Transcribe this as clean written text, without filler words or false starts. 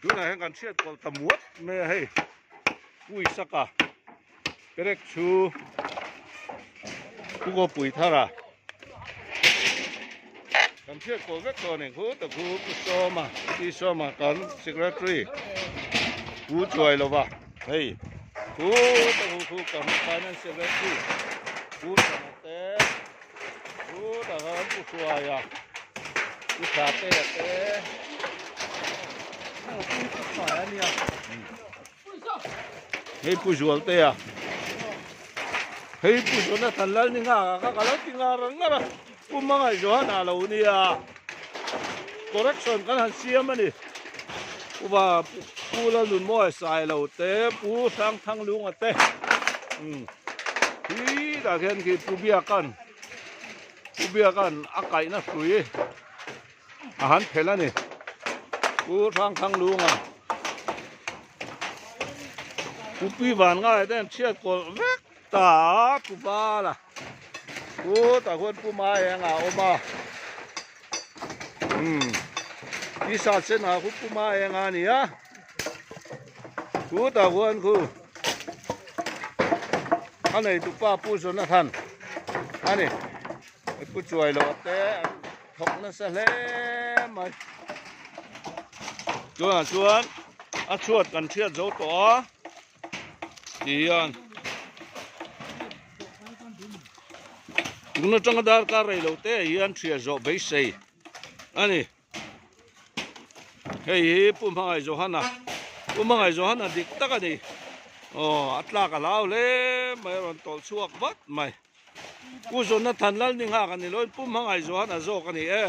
Tunah hian kan hriat kawlh ta muat mai a hei Puisaka perek chu Pu Kawpui thara kan hriat kawlh vek tawh a ni khu ta khu Pu Sawma Pi Sawma kan secretary Pu Chuailova hei khu ta khu khu kan finance secretary Pu Thana te Pu ta khan Pu Hruaia Pu Thatea te hei Pu Zualtea hei Pu Jonathan Lalninga kha ka lo ti ngar ngar a Pu Hmangaih Johana lo nia correction kan han siam a ni Pu va Pu Lalnunmawia Sailo te Pu Hrangthanglunga te umm khi tah khian khi Pu Biakan Pu Biakan a kaihna hrui a han phelh a ni Pu Hrangthanglunga Pu Pi Vanngaiah te an chhiat kawlh vek ta a Pu Vala. Pu tah khuan Pu Maenga a awm a umm tisa sen ah khu Pu Maenga a ni a Pu tah khuan khu a neitu pa Pu Jonathan a ni Pu Chuailoa te an thawk nasa hle mai tunah chuan a chhuat kan hriat zo tawh a. Tihian tun atanga darkar rei lo te hian thiah zawh beisei a ni. Hei hi Pu Hmangaih Johana Pu Hmangaih Johana dik tak a ni. Aw a tlak a hlau hle mai a rawn tawlh chhuak vat mai. Pu Jonathan Lalninghak a ni lo in Pu Hmangaih Johana zawk a ni e.